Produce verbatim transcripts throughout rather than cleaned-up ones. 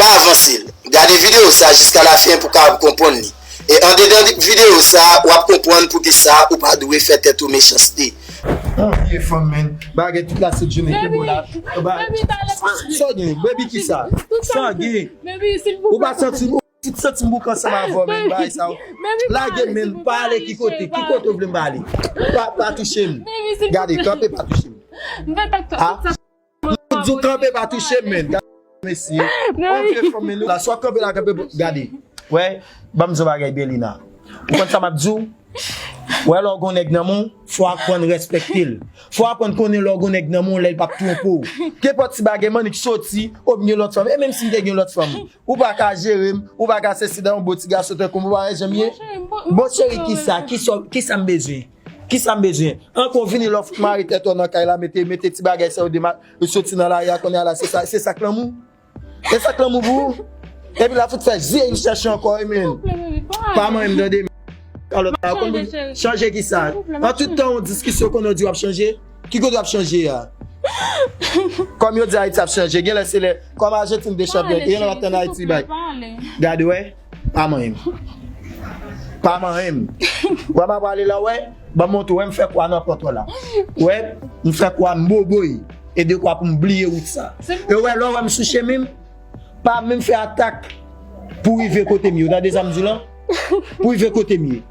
Avanse l. Gade videyo sa jiska lafen pou w kapab konprann li. E andedan videyo sa, w ap konprann poukisa ou pa dwe fè tèt ou mechanste. Yon vye fanm, men. Bagay tout la sèt jounen ke bo la. Sa w gen? Baby kisa? Sa w gen? Ou pa santi m, ou santi m bouke ansanm avè w, men bagay sa yo. Lage men, m pa ale ki kote? Ki kote w vle m ale? Pa, pa touche m. Gade, kanpe, pa touche m. Ha? M di w kanpe, pa touche m, men. Gade mesye. Yon vye fanm, men nou la, swa kanpe la, kanpe, gade. Wè, ban m di w bagay, Belina. Ou konn sa m ap di w? Wè, lè w gon nèg nan men w, fò w aprann respekte l. Fò w aprann konnen lè w gon nèg nan men w, lè l p ap twonpe w. Kenpòt ti bagay, m annik soti, ou m gen lòt fanm. E menm si m te gen lòt fanm, ou pa ka jere m, ou pa ka sesi dan yon bon ti gason tankou m, ou pa wè jan m ye? Bon, cheri, kisa, kisa, kisa m bezwen? Kisa m bezwen? Ankò vini lè w fout mare tèt ou nan kay la, mete, mete ti bagay sa yo dema-, soti nan lari a, kounye a la, se sa, se sa k lanmou? E sa k lanmou pou ou? Epi l ap fout fè zye l chèche ankò, wi, men. Pa manyen m, tande, men. Kalòt la, konn chanje kisa? An tout tan yon diskisyon, konnen w di w ap chanje? Ki kote w ap chanje a? Kòm yo di Ayiti ap chanje, genlè se lè, kòm Ajantin te chanpyon, genlè w ap tann Ayiti bay. Gade, wè, pa manyen m. Pa manyen m. Wè, m ap prale la, wè, ban m montre w, wè, m fè kwa nan pòt ou la. Wè, m fè kwa, m boboy. E dekwa pou m bliye wout sa. E wè, lè w wè m sou chemen m, pa menm fè atak pou rive kote m ye. Ou tande sa m di w lan? Pou rive kote m ye.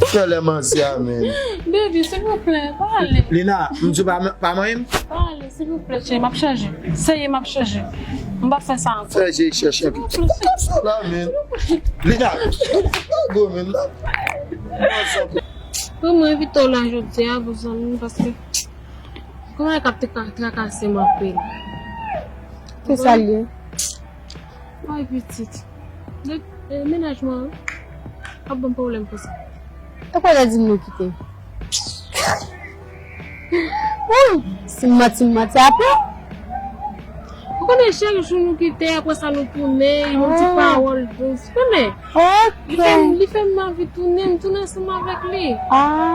Fè lè manzè a, men. Baby, silvouplè, pa ale. Lina, m di w pa, pa manyen m? Pa ale, silvouplè, cheri, m ap chanje. Serye, m ap chanje. M p ap fè sa ankò. Fè je chèche anpil. Silvouplè, cheri. Sa la, men. Lina, pa gwo, men, la. Pou mwen envite w la jodi a, pou zanmi m, paske kòman e k ap te ka trakase m anpil. Se sa l ye. Ay, pitit. De, e, mennaj mwen an ap ban m pwoblèm konsa. E kwa w te di m nou kite? Wi, si m manti, m manti apre. Ou konnen chak jou nou kite, apre sa nou tounen, yon ti pawòl dous. Ou konnen? Li fè m, li fè m anvi tounen, m tounen ansanm avèk li.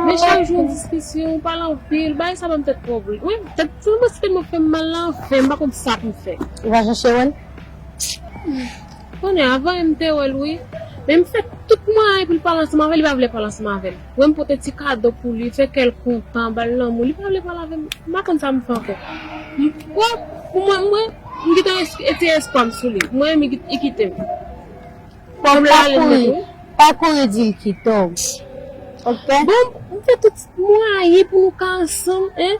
Men chak jou yon diskisyon, ou pale anpil, bagay sa ban m tèt pwoblèm. Wi, tèt, se tèlman fè m mal la, anfen, m pa konn sa pou m fè. Ou pa chèche wè l? Konnen, avan m te wè l, wi. Men m fè tout mwayen pou l pale ansanm avè l, li pa vle pale ansanm avè l. Wè m pote ti kado pou li, fè kè l kontan, ba l lanmou, li pa vle pale avè m. M pa konn sa m fè ankò. M, wè, pou mwen, mwen, m gentan es-, retire espwa m sou li. Mwen, m, li kite m. Bon, pa kouri, pa kouri di l kite w. Ok? Bon, m fè tout mwayen pou nou ka ansanm, en.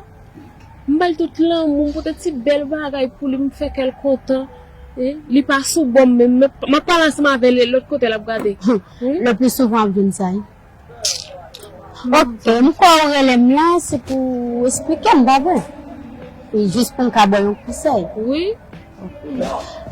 M ba l tout lanmou, m pote ti bèl bagay pou li, m fè kè l kontan. En, li pa sou bò m menm, m, m ap pale ansanm avè l, lòt kote l ap gade. Leplizouvan ap vin sa, wi. Ok, m kwè ou rele m lan, se pou w esplike m, pa vre? E jis pou m ka ba w yon konsèy. Wi.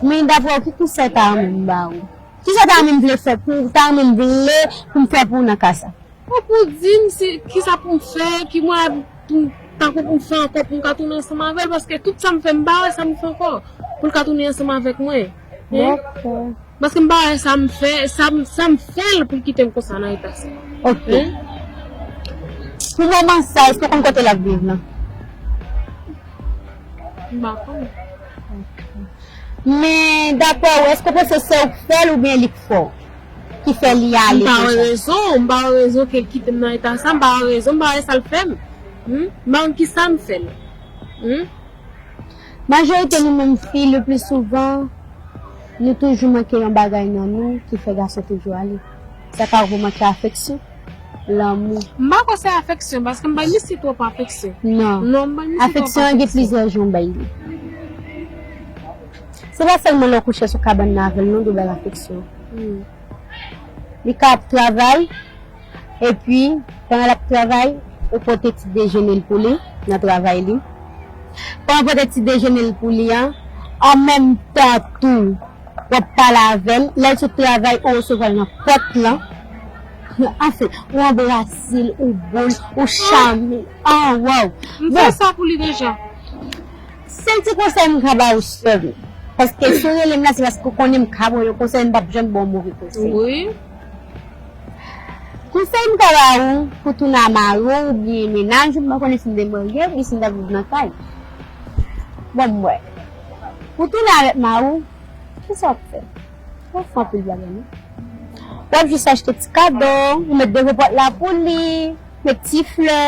Men daprè w, ki konsèy ta renmen m ba ou? Kisa ta renmen m vle fè pou ou, ta renmen m vle pou m fè pou ou nan ka sa? Ou pou di m si, kisa pou m fè, ki mwayen pou m, tankou pou m fè ankò pou m ka tounen ansanm avè l, paske tout sa m fè, m pa wè sa m fè ankò pou l ka tounen ansanm avèk mwen. Hein? Dakò. Paske m pa wè sa m fè, sa m, sa m fè l pou l kite m konsa nan eta sa. Ok. Hein? Pou moman sa, èske w konn kote l ap viv lan? M pa konnen. Ok. Men, daprè ou, èske w panse se ou k fè l oubyen li k fè w? Ki fè li ale konsa? M pa wè rezon, m pa wè rezon ke l kite m nan eta sa, m pa wè rezon, m pa wè sa l fè m. Hmm? M pa konn kisa m fè l. Hmm? Majorite nou menm fi, le pli souvan, nou toujou manke yon bagay nan nou ki fè gason toujou ale. Sa ka rive w manke afeksyon, lanmou. M pa kwè se afeksyon, paske m pa misye twòp afeksyon. Non. Non, m pa misye twòp afeksyon. Afeksyon an gen plizyè jan w bay li. Se pa sèlman lè w kouche sou kabann nan avè l non, gen bèl afeksyon. Hmm. Li ka ap travay, epi, pandan l ap travay, ou pote ti dejene l pou li nan travay li. Pandan w pote ti dejene l pou li an, an menm tan tou, w ap pale avè l. Lè l sot travay, ou resevwa l nan pòt lan. Anfen, ou anbrase l, ou bo l, ou chame l. Ah, waw! M fè sa pou li deja. Sèl ti konsèy m ka ba ou sèlman. Paske si w rele m la, se paske w konnen m ka ba w yon konsèy, m p ap janm ba w move konsèy. Wi. Konsèy m ka ba ou pou tounen a mari w oubyen mennaj ou, m pa konnen si n te marye oubyen si n t ap viv nan kay. Bon, m wè. Pou tounen avèk mari w, Sa w ap fè? W ap fè anpil bagay, non. W ap jis achte ti kado, ou met devan pòt la pou li, met ti flè,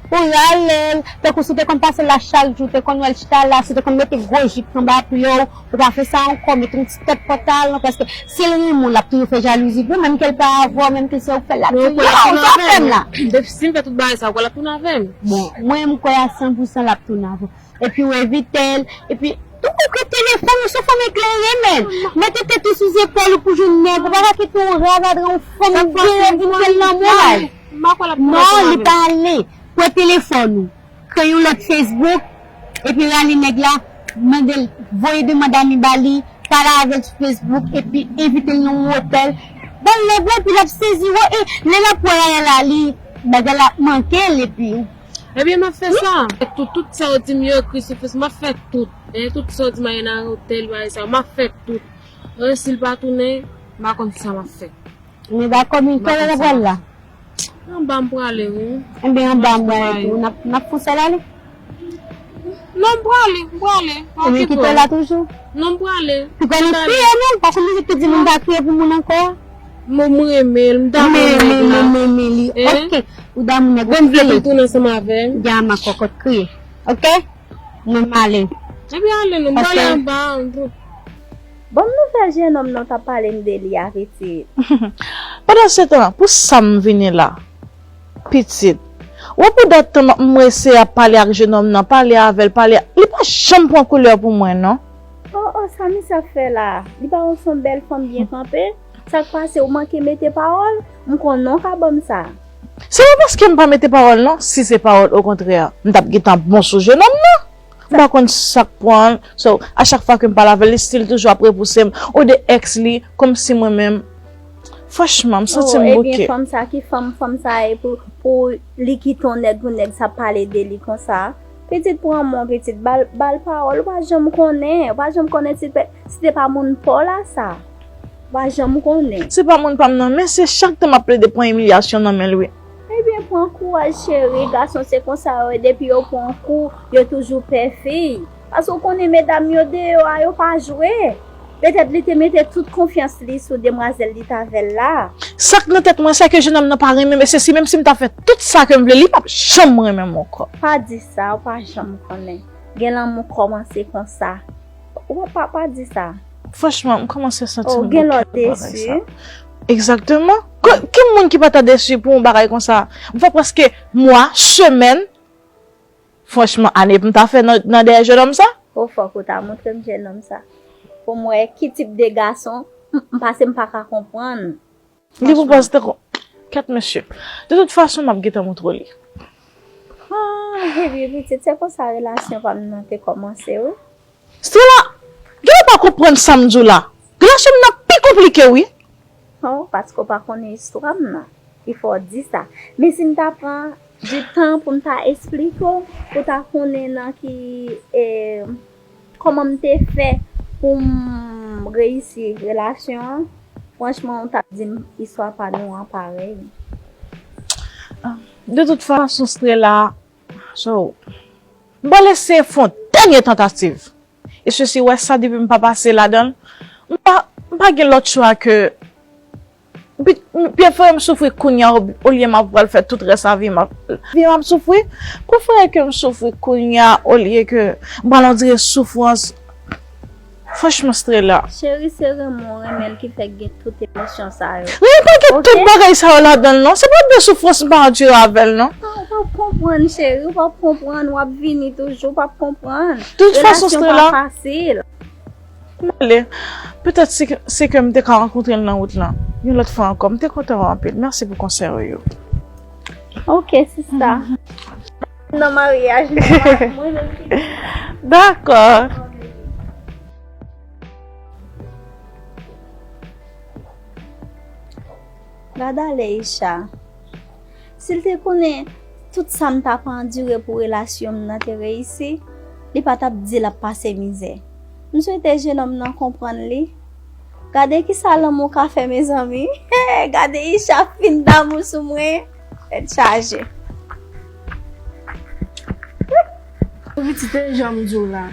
ou rale l. Tankou si w te konn pase la chak jou, w te konn wè l chita la, si w te konn mete gwo jip anba pye w, ou pa fè sa ankò, mete yon ti tèt pantalon, paske si l renmen w, l ap toujou fè jalouzi pou ou, menm ke l pa avè w, menm ke se ou k fè l, l ap toujou, "Yo, sa w fè m la?" Depi si m fè tout bagay sa, w kwè l ap tounen avè m? Bon, mwen, m kwè a san pou san l ap tounen avè w. Epi ou envite l, epi tou ou pran telefòn ou, se fanm eklere, men mete tèt ou sou zepòl ou pou jwenn nèg, ou pa ka kite yon ravadra, yon fanm vire vin fè l lanmou la. Non, li pa ale. Pran telefòn ou, kreye yon lòt Facebook, epi rale nèg la, mande l, voye demann ami ba li, pale avè l sou Facebook, epi envite l nan yon otèl. Ban l nèg la, epi l ap sezi, wè, e lè l ap wè la, li, bagay la ap manke l, epi Ebyen, m ap fè sa. Tout, tout sa w di m yo ekri sou Facebook, m ap fè tout. E tout sa w di m al nan otèl, bagay sa, m ap fè tout. E si l pa tounen, m pa konn sa m ap fè. Men dakò, men kilè w pral la? Anba m prale, wi. Ebyen, anba m prale tou. N ap, n ap fè sa la, li? Non, m prale, m prale. Ebyen, kite w la toujou? Non, m prale. Ou pa konn kriye, non? Pa konn ki di moun pa kriye pou moun ankò? Mwen, m renmen l, m ta renmen nèg la. Men, men, men, men li. Ok. Ou damou nèg ou kriye. Bon, m vle pou l tounen ansanm avè m. Djama kòkòt kriye. Ok? Mwen m ale. Ebyen ale non, m prale anba. Bon, m nou fè jennonm nan t ap pale m de li a pitit. Pandan se tan, pou sa m vini la, pitit. Ou wè pou dat tan m ap, m eseye ap pale ak jennonm nan, pale avè l, pale, li pa janm pran koulè pou mwen non. Oh, oh, sa misye ap fè la? Li pa wè se yon bèl fanm byen kanpe? Sa k pase, ou manke mete pawòl? M konnen w ka ban m sa. Se pa paske m pa mete pawòl non, si se pawòl okontrè, m t ap gentan bon sou jennonm nan. M pa konn sa k pran l. So, a chak fwa ke m pale avè l, li still toujou ap repouse m. Ou de èks li, kòmsi mwen menm. Franchman, m santi m bouke. Oh, ebyen, fanm sa, ki fanm, fanm sa ye pou, pou li kite yon nèg, pou nèg sa pale de li konsa? Pitit pran mwen, pitit, ba l, ba l pawòl, ou pa janm konnen, ou pa janm konnen si, si te pa moun pa w la sa. Ou pa janm konnen. Se pa moun pa m nan, men se chak tan m ap plede pran imilyasyon nan men l, wi. Ebyen, pran kouraj, cheri. Gason se konsa yo ye, depi yo pran kou, yo toujou pè fi. Paske w konnen medam yo deyò a, yo pa jwe. Petèt li te mete tout konfyans li sou demwazèl li t avè l la. Sa k nan tèt mwen, se ke jennonm nan pa renmen m, e se si, menm si m ta fè tout sa ke m vle, li p ap janm renmen m ankò. Pa di sa, ou pa janm konnen. Gen lanmou kòmanse konsa. Ou pa, pa di sa. Franchman, m kòmanse santi m bouke pou bagay sa. Egzakteman. Ki moun ki pa ta desi pou yon bagay konsa? M fè prèske mwa, semèn, franchman, ane pou m ta fè nan, nan dèyè jennonm sa. O, fòk ou ta montre m jennonm sa. Pou m wè ki tip de gason, m, m pase m pa ka konprann. Li pou pase tankou, kèt mesye. De tout fason, m ap gentan montre w li. Ah, epi pitit, se konsa relasyon pa m nan te kòmanse, wi. Stella, genlè w pa konprann sa m di w la. Relasyon m nan pi konplike, wi. Oh, paske w pa konnen istwa m nan. Ki fè w di sa. Men si m ta pran di tan pou m ta esplike w, pou w ta konnen nan ki, eh, kòman m te fè pou m reyisi relasyon an, franchman, ou t ap di m istwa pa nou an parèy. De tout fason, Strela, so, m pral eseye fè yon dènye tantativ. E sesi, wè sa, depi m pa pase ladan l, m pa, m pa gen lòt chwa ke Pi, prefere m soufri kounya, olye m ap pral fè tout rès a vi m ap, vi m ap soufri. Prefere ke m soufri kounya olye ke m pral andire soufrans. Franchman, Strela. Cheri, se renmen w renmen l ki fè gen tout emosyon sa yo. Renmen pa gen tout bagay sa yo ladan l non. Se pa de soufrans m pa andire avè l non. Ah, ou p ap konprann, cheri, ou p ap konprann, w ap vini toujou, ou p ap konprann. De tout fason, Strela. Relasyon pa fasil. M ale. Petèt si, si ke m te ka rankontre l nan wout lan yon lòt fwa ankò. M te kontan wè w anpil. Mèsi pou konsèy ou yo. Ok, sista. Nan maryaj mwen menm ki di. Dakò. Gad ale Isha. Si l te konnen tout sa m t ap andire pou relasyon m nan te reyisi, li pa t ap di l ap pase mizè. M swete jennonm nan konprann li. Gade kisa lanmou ka fè, mezanmi. Gade Isha fin damou sou mwen. Tèt chaje. Pitit, e jan m di w la.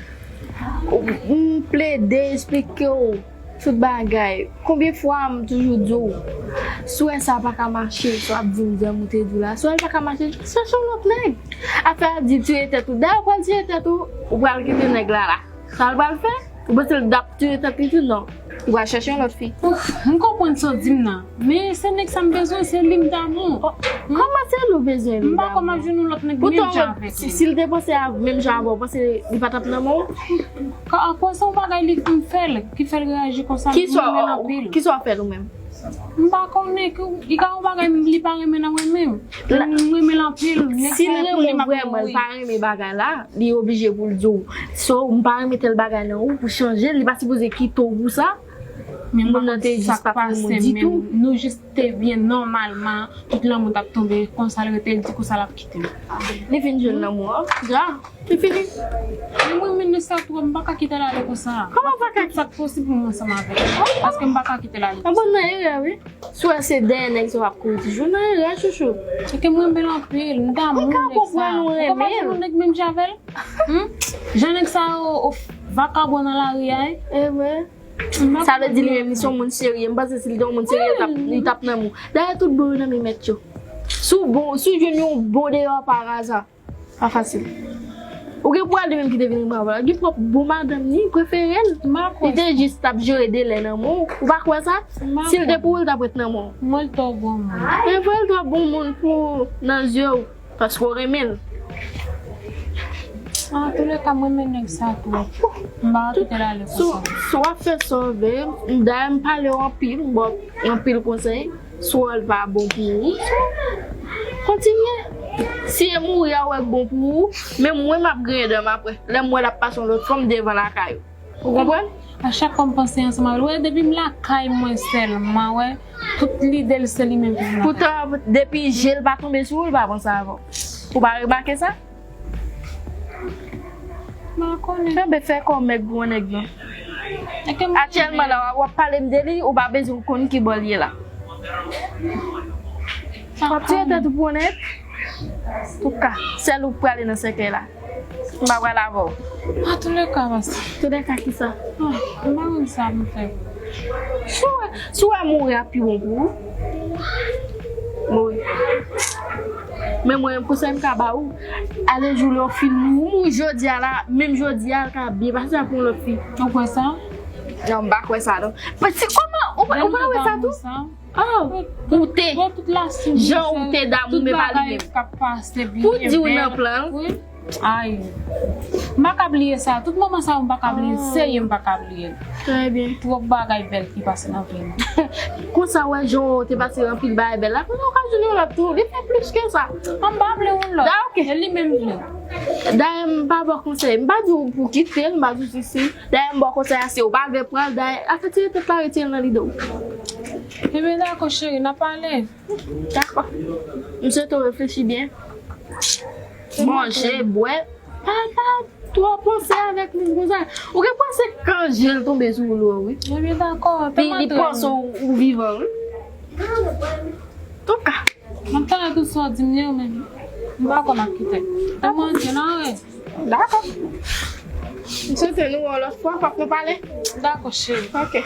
M plede esplike w. Tout bagay. Konbyen fwa m toujou di w, si w wè sa pa ka mache, sa w ap di m, zanmi w te di w la, si w wè l pa ka mache, chèche yon lòt nèg. Afè a di tire tèt ou. Dayè, ou pral tire tèt ou, ou pral kite nèg la la. Sa l pral fè? Ou panse l t ap tire tèt li tou? Non. Ou pral chèche yon lòt fi. Ouf, m konprann sa w di m nan. Men se nèg sa m bezwen, se li m damou. Kòman se li w bezwen, li damou? M pa kwè m ap jwenn yon lòt nèg menm jan avèk li. Poutan, si, si l te panse a menm jan avè w, ou panse li pa t ap nan men w? Ka, akwè se yon bagay li fin fè l, ki fè l reyaji konsa, m renmen l anpil. Kisa w ap fè l ou menm? M pa konnen, ki, li ka yon bagay li pa renmen nan mwen menm. M renmen l anpil. Si l renmen w vrèman, li pa renmen bagay la, li oblije pou l di w, so, m pa renmen tèl bagay nan ou, pou chanje l, li pa sipoze kite w pou sa. Moun nan te jis pa konn ou ditou. Nou jis te byen nòmalman, tout lanmou t ap tonbe, konsa l rete, l di konsa l ap kite m. Li fin jwenn lanmou an? Ja. Li fini. Men mwen, men nèg sa twòp, m pa ka kite l ale konsa. Kòman w pa ka? Tout sa k posib pou mwen ansanm avè l. Paske m pa ka kite l ale. Abon nan erè, wi. Si w wè se dèyè nèg sa w ap kouri toujou, nan erè, chouchou. Se ke mwen renmen l anpil, m damou nèg sa. Ou pa konprann ou renmen l. Ou konprann ou nèg menm jan avè l? Jan nèg sa yo, vakabon nan lari a, wi. E vre. Sa vle di li menm li se yon moun serye. M panse si li te yon moun serye, li t ap, li t ap nan men w. Dayè tout bon yo nan men mèt yo. Si w bon, si w jwenn yon bon deyò pa aza, pa fasil. Ou gen pou wè li menm ki te vin renmen avè l. Gen pwòp bon madanm li, prefere l. Li te jis t ap jere delè nan men w. Ou pa kwè sa? Si l te pou ou, l t ap ret nan men w. Mwen l twò bon moun. E vre l twò bon moun pou nan zye w. Paske w renmen l. Antouleka, m renmen nèg sa twòp. M pa ka kite l ale konsa. Si w ap fè sa w vle, dayè m pale w anpil, m ba w anpil konsèy. Si w wè l pa bon pou ou, kontinye. Si e mouri a w wè k bon pou ou, men mwen m ap griyen dan m apre. Lè m wè l ap pase yon lòt fanm devan lakay ou. Ou konprann? A chak fwa m panse ansanm avè l, wè, depi m lakay mwen sèlman, wè, tout lide l se li menm ki vin lakay. Poutan, depi je l pa tonbe sou ou, l pa panse avè w. Ou pa remake sa? M pa konnen. Tanbe fè kò w mèg pou yon nèg non. Aktyèlman la, w ap pale m de li, ou pa bezwen konn ki bò l ye la. W ap tiye tèt ou pou yon nèg? Touka, sèl ou k prale nan sèkèy la. M pa pral avè w. Antouleka, pastè. Touleka kisa? Ah, m pa konn sa pou m fè. Si w wè, si w wè mouri a pi bon pou ou, mouri. Men mwen, menm konsèy m ka ba ou, ale jou lè w fin mouri, mouri jodi a la, menm jodi a, l ka byen pase a pou yon lòt fi. Ou kwè sa? Non, m pa kwè sa, non. Men si kòman, ou pa, ou pa wè sa tou? Oh, ou te. Jan ou te damou, men pa li menm. Pou di w nan plan l. Ay. M pa ka bliye sa. Tout moman sa yo, m pa ka bliye l. Serye, m pa ka bliye l. Trè byen. Twòp bagay bèl ki pase nan vi m. Konsa, wè, jan w te pase anpil bagay bèl la, kounye a w ka jwenn yon lòt tou. Li fè plis ke sa. An m pa vle yon lòt. Da, ok. E li menm vle. Dayè, m pa ba w konsèy. M pa di w pou kite l, m pa di w sesi. Dayè, m ba w konsèy a, si w pa vle pran l, dayè, afè tire tèt la, retire l nan lide w. Ebyen, dakò, cheri, n a pale. Dakò. M swete w reflechi byen. Manje, bwè. Pa, pa twò panse avèk moun konsa. Ou gen panse kan je l tonbe sou ou, wi. Ebyen, dakò. Li, li panse ou, ou vivan, wi. Touka. M ap tande tout sa w di m yo, men m pa kwè m ap kite. Ou manje non, wi. Dakò. M swete nou wè yon lòt fwa, fòk nou pale. Dakò, cheri. Ok.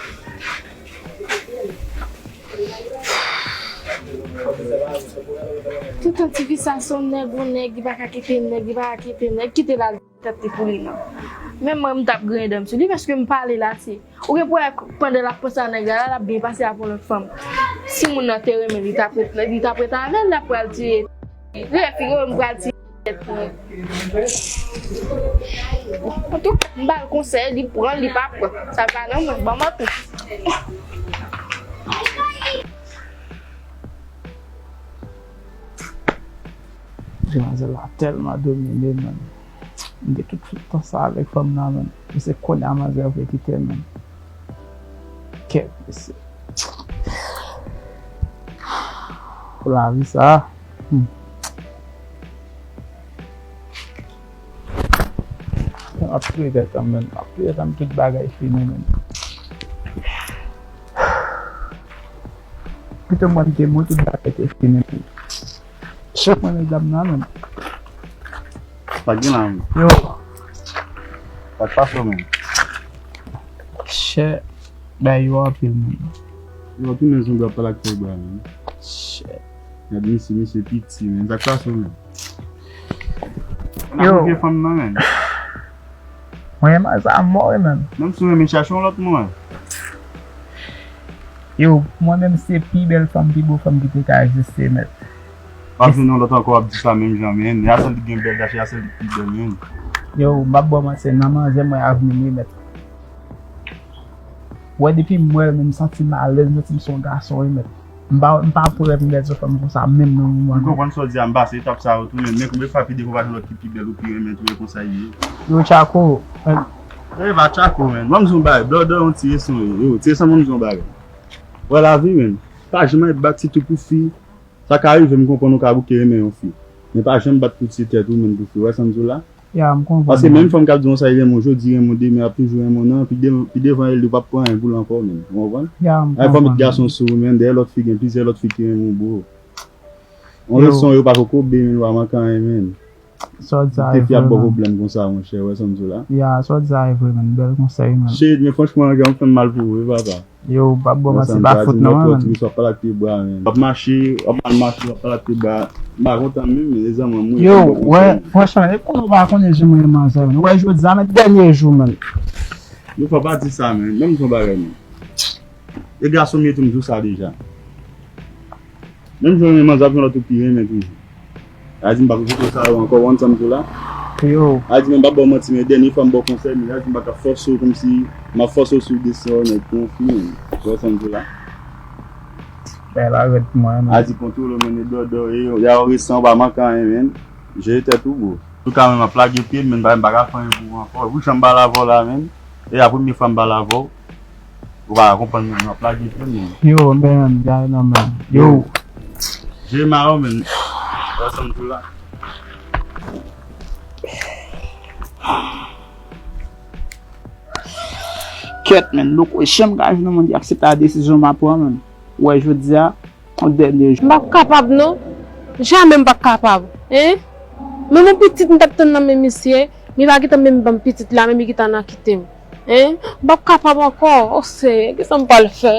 Toutan tifi sa se yon nèg, yon nèg, li pa ka kite nèg, li pa ka kite nèg, kite l al tèt li pou li non. Menm mwen, m t ap griyen dan m sou li, paske m pale l ase. Ou gen pou wè pandan l ap panse a nèg la, l ap byen pase avè yon lòt fanm. Si moun nan te renmen l, li t ap ret, li t ap ret avè l, l ap pral tiye. Refiro, m pral tiye tèt mwen. Antouka, m ba l konsèy, li pran, li pa pran. Sa pa nan mwen, ban m anpil. Demwazèl la tèlman domine, man. M gen tout tan sa avèk fanm nan, man. Men se kounye a manzè vle kite m, man. Kèt, mesye. Pou lavi sa. Hmm. M ap touye tèt an m, man. M ap touye tèt an m, tout bagay fini, man. Kite mwen te mouri, tout bagay te fini, man. Chèf mwen, medam nan, menm. Sa k gen la, menm? Yo. Sa k pase, menm? Chè. Bay yo anpil, man. Yo, tounen zonbi ap pale ak fè bra, man. Shit. Gade misye, misye piti, man. Sa k pase, man? Yo. Nan vye fanm nan, man. Mwen, man, sa mò, wi, man. Menm si w renmen chache yon lòt mwen. Yo, mwen menm, se pi bèl fanm, pi bo fanm ki te ka egziste, mèt. W ap jwenn yon lòt ankò, w ap di sa menm jan, men. Ya sèl li gen bèl, dache ya sèl li pi bèl, men. Yo, m p ap ba w manti, nan manzè mwen avni m wi, mèt. Wè, depi m wè l, men m santi m alèz, m santi m se yon gason, wi, mèt. M pa, m pa prè pou m bèl sou fanm konsa, menm nan moman. M konprann sa w di a, m pase etap sa yo tou, men, men konbyen fwa pi devan w pa jwenn lòt ki pi bèl ou pi renmen tou, e konsa l ye. Yo, Tchako, men. E pa Tchako, men. Ban m di w yon bagay, blòdò yon ti leson, yo, ti leson, ban m di w yon bagay. Wè lavi, men. Pa janm al bat sitou pou fi. Sa ka rive, m konprann ou ka bouke renmen yon fi. Men pa janm bat pou ti tèt ou, men pou fi. Wè sa m di w la? Ya, m konprann. Paske menm fanm k ap di w sa, li renmen w jodi, renmen w demen, ap toujou renmen w, non, pi de-, pi devan li, li p ap pran anyen pou l ankò, men. Ou konprann? Ya, m konprann. Ay, fò met gason sou ou, men. Dèyè lòt fi, gen plizyè lòt fi ki renmen w, bro. Yon leson yo pa ko kobe, men, w pa manke anyen, men. Sa w di sa e vre, man. Fi ap ba w pwoblèm konsa, monchè, wè sa m di w la? Ya, sa w di sa e vre, man. Bèl konsèy, man. Shit, men franchman, kè m fè m mal pou ou, wi, papa. Yo, w p ap ba w manti, se pa fout non, man. Wè sa m di w, w ap pale ak pi bra, men. W ap mache, w ap mal mache, w ap pale ak pi bra. M pa kontan menm, men, lezanmi, mwen, yo, wè, franchman, e konnen w pa konnen jan mwen renmen sa, man. Ou wè, jodi a, men, dènye jou, man. Yo, fò pa di sa, men. Ban m di w yon bagay, men. E gason m ye tou, m di w sa deja. Menm jan w renmen manzè, ap gen lòt ou pi renmen toujou. Sa di m pa pou foto sa yo ankò, w konn sa m di w la? Yo. Sa di m pa ba w manti, men dènye fwa m ba w konsèy, men sa di m pa ka fòse w kòmsi m ap fòse w sou de sa w renmen pou yon fi, men. Ou wè sa m di w la? Bagay la rèd pou mwen, men. Sa di kontwole w, men, e dòdò, e, y a resan, w pa manke anyen, men. Jere tèt ou, bro. Antouka, men, m ap lage pye m, men, m pa, m pa ka fè anyen pou ou ankò. Wi, jan m pale avè w la, men. E a premye fwa m pale avè w. Ou pa ka konprann, men, m ap lage pye m, men. Yo, men, gade non, men. Yo. Jere ma yo, men. Wè sa m di w la. Kèt, men, loko, janm ka jwenn yon moun ki aksepte a desizyon m ap pran, men. Ou wè, jodi a, yon dènye jou. M p ap kapab, non. Jamè m p ap kapab. Hein? Menm yon pitit m t ap tann nan men misye, li pa gentan menm ban m pitit la, men li gentan nan kite m. Hein? M p ap kapab ankò. O Senyè, kisa m pral fè?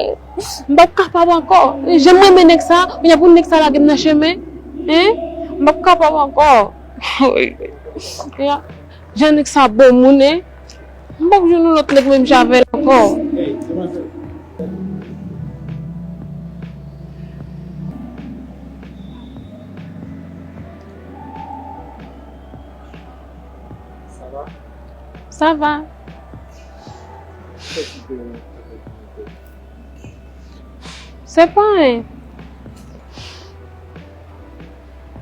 M p ap kapab ankò. Jan m renmen nèg sa, kounye a pou nèg sa lage m nan chemen. Hein? M p ap kapab ankò. Ya. Jan nèg sa bon moun, hein? M p ap jwenn yon lòt nèg menm jan avè l ankò. Sa va? Sa va. Se pa anyen.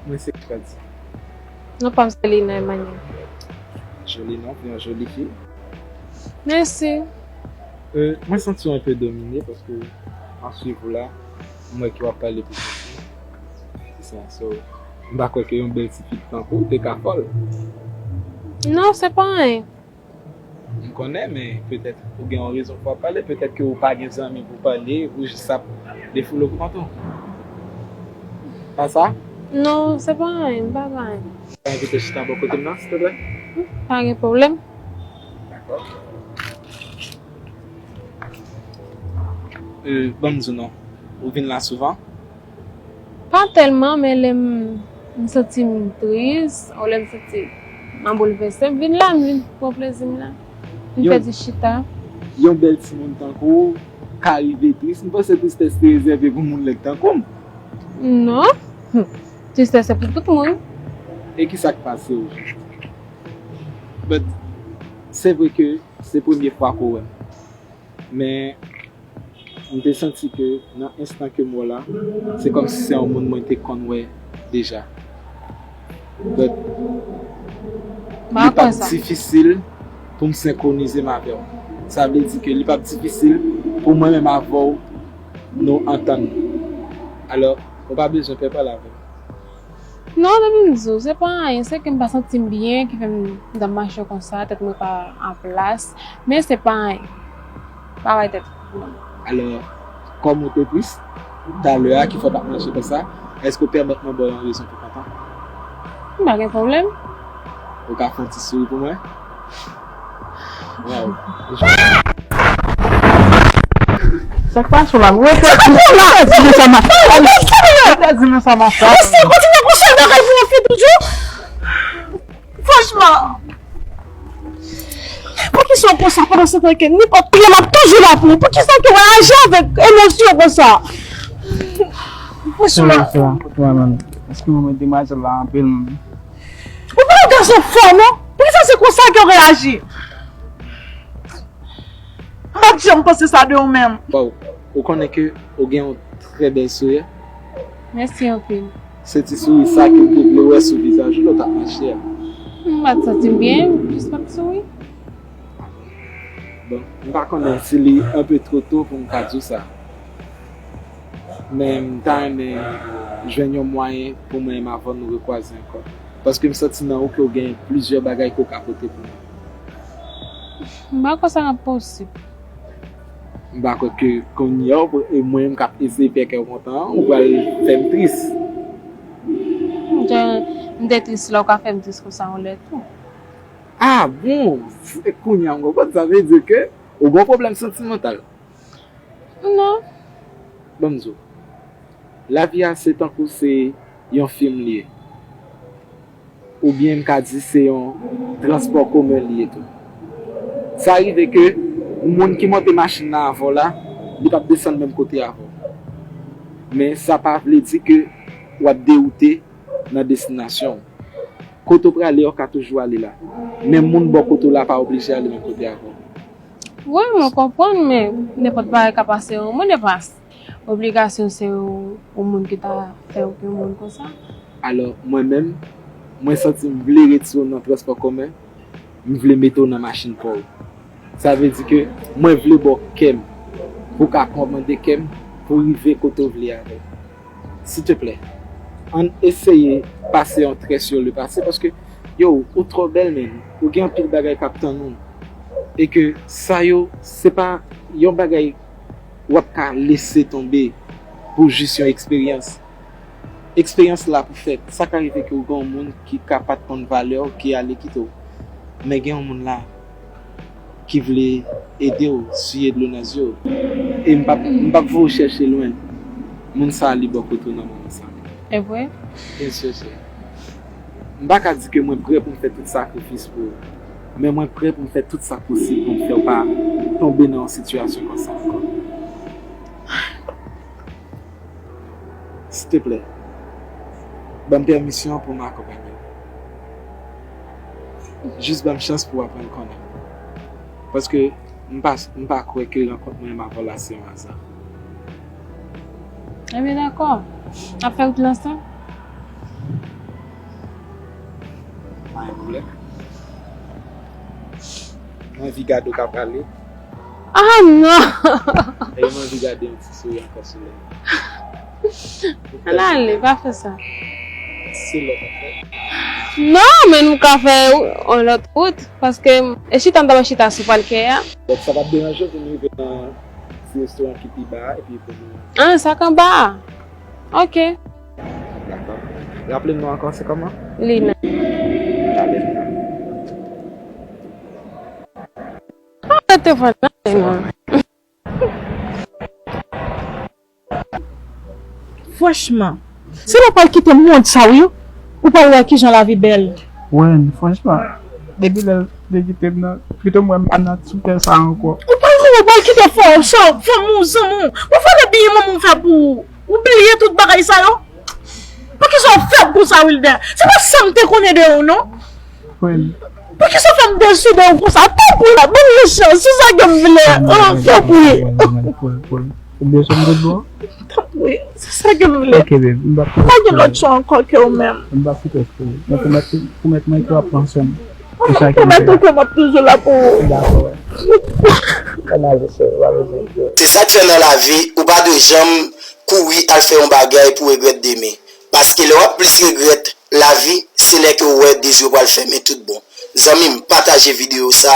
Mwen se Frantz. Non pa m se Lina Emmanuel. Joli non, yon joli fi. Mèsi. Euh, mwen santi w enpe domine paske an swiv ou la, m wè ke w ap pale pou se sa. So, m pa kwè ke yon bèl ti fi tankou w te ka fè l. Non, se pa anyen. M konnen, men petèt ou gen yon rezon pou w ap pale, petèt ke ou pa gen zanmi pou w pale, ou jis ap defoule kont ou. Pa sa? Non, se pa anyen, m pa gen anyen. Mwen ka envite w chita bò kote m nan, silteplè? Pa gen pwoblèm. Dakò. Euh, ban m di w non, ou vin la souvan? Pa tèlman, men lè m, m santi m tris, ou lè m santi m boulvèse, m vin la, m vin pran plezi m la. M fè ti chita. Yon bèl timoun tankou w ka rive tris. M panse tristès te rezève pou moun lèd tankou m. Non. Tristès se pou tout moun. E kisa k pase w? But, se vre ke se premye fwa ke w wè m. Men, m te santi ke nan enstan ke m wè w la, se kòmsi se yon moun mwen te konn wè deja. But, li p ap difisil pou m senkwonize m avè w. Sa vle di ke li p ap difisil pou mwen menm avè w nou antann nou. Alò, ou pa bezwen pè pale avè m. Non, depi m di w, se pa anyen, se ke m pa santi m byen, ki fè m t ap mache konsa, tèt mwen pa an plas, men se pa anyen. Pa bay tèt ou pwoblèm. Alò, kòm ou te tris talè a, ki fè w t ap mache konsa, èske w pèmèt mwen ba w yon rezon pou kontan? M pa gen pwoblèm. Ou ka fè yon ti souri pou mwen? Waw. Joli. Sa k pase w la? Ou entèdi nou sa, Masa. Ou entèdi nou sa, Masa. Ou si kontinye konsa bagay pou yon fi toujou? Franchman. Poukisa w konsa pandan se tan ke nenpòt lè m ap toujou la pou ou? Poukisa ke w aji avèk emosyon konsa? Franchman. Sè la, sè la, koute mwen, man. Èske mwen demwazèl la anpil, man? Ou pa yon gason fò, non? Poukisa se konsa ke w reyaji? M pa t janm panse sa de ou menm. Waw, ou konnen ke ou gen yon trè bèl souri. Mèsi anpil. Se ti souri sa ke m te vle wè sou vizaj ou lè w t ap mache a. M pa t santi m byen, m jis pa t souri. Bon, m pa konnen si li enpe two to pou m ka di w sa. Men m ta renmen jwenn yon mwayen pou mwen menm avè w nou rekwaze ankò. Paske m santi nan ou ke w gen plizyè bagay ke w ka pote pou mwen. M pa kwè sa ap posib. M pa kwè ke kounye a, e mwen menm k ap eseye fè kè w kontan an, ou pral fè m tris. Jan m te tris la, ou ka fè m tris konsa yon lè tou. Ah bon, se kounye a m konprann, sa vle di ke ou gen yon pwoblèm santimantal. Non. Ban m di w, lavi a se tankou se yon fim li ye. Oubyen m ka di se yon transpò komen li ye tou. Sa rive ke moun ki monte machin nan avè w la, li p ap desann menm kote avè w. Men sa pa vle di ke w ap dewoute nan destinasyon w. Kote w prale a, w ka toujou ale la. Men moun bò kote w la pa oblije ale menm kote avè w. Wi, mwen konprann, men nenpòt bagay ka pase yon moun, e pa obligasyon se yon, yon moun ki ta fè w yon moun konsa. Alò, mwen menm, mwen santi m vle retire w nan transpò komen, m vle mete w nan machin pa w. Sa vle di ke mwen vle ba w kè m, pou w ka kòmande kè m, pou w rive kote w vle avè m. Silteplè, ann eseye pase yon trè sur le passé, paske, yo, ou twò bèl, men ou gen anpil bagay k ap tann ou. E ke sa yo, se pa yon bagay w ap ka lese tonbe pou jis yon eksperyans. Eksperyans la pou fèt. Sa ka rive ke w gen yon moun ki ka pa t konn valè w, ki ale kite w. Men gen yon moun la ki vle ede w siye dlo nan zye w. E m p ap, m p ap voye w chèche lwen. Moun sa a li bò kote w nan moman sa a. E vre? Byen si, cheri. M pa ka di ke mwen prè pou m fè tout sakrifis pou ou. Men mwen prè pou m fè tout sa k posib pou m fè w pa tonbe nan yon sitiyasyon konsa ankò. Silteplè, ban m pèmisyon pou m akonpanye w. Jis ban m chans pou w aprann konnen m. Paske m pa, m pa kwè ke rankont mwen menm avè w la se yon aza. Ebyen, dakò. N ap fè wout la ansanm? Pa gen pwoblèm. Mwen anvi gade w k ap prale. Ah non! E m anvi gade yon ti souri ankò sou lèv. Al ale, pa fè sa. Se lòt afè. Non, men nou ka fè yon lòt wout, paske e chita m ta pral chita sou palkè a. Donk, sa p ap deranje w pou nou rive nan ti restoran ki pi ba a, epi pou nou... Ah, sa k anba a. Ok. Dakò. Raple m non ankò, se kòman? Lina. Talè Lina. Arete fè nan men mwen. Franchman, si nou pral kite mond sa, wi, ou pral wè kijan lavi bèl. Wen, franchman, depi lè l te kite m nan, pito m wè m pa nan ti tè sa ankò. Ou pral wè, ou pral kite fò, sa, fanmi w, zanmi w. Ou fè de byen manman w fè pou ou. Ou bliye tout bagay sa yo? Poukisa w fèb konsa, Wilder? Se pa sa m te konnen de ou, non. Poukisa w fè m desi de ou konsa? Tanpri, ban m yon chans, se sa ke m vle. Oh, tanpri. Ou bezwen m de bò? Tanpri, se sa ke m vle. Ok, babe, m p ap... Pa gen lòt chwa ankò ke ou menm. M p ap kite w, cheri. Mwen pwomèt, pwomèt mwen ke w ap pran swen m. Pwomèt ou ke m ap toujou la pou ou. Dakò, wè. Ann ale, cheri, w ap bezwen. Se sa k fè nan lavi, ou pa dwe janm kouri al fè yon bagay pou regrèt demen. Paske lè w ap plis regrèt lavi, se lè ke w wè de zye w pral fèmen tout bon. Zanmi m, pataje videyo sa,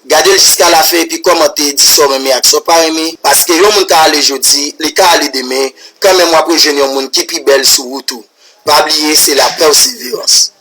gade l jiska lafen epi kòmante, di sa w renmen ak sa w pa renmen. Paske yon moun ka ale jodi, li ka ale demen, kanmenm w ap rejwenn yon moun ki pi bèl sou wout ou. Pa bliye, se la pèseverans.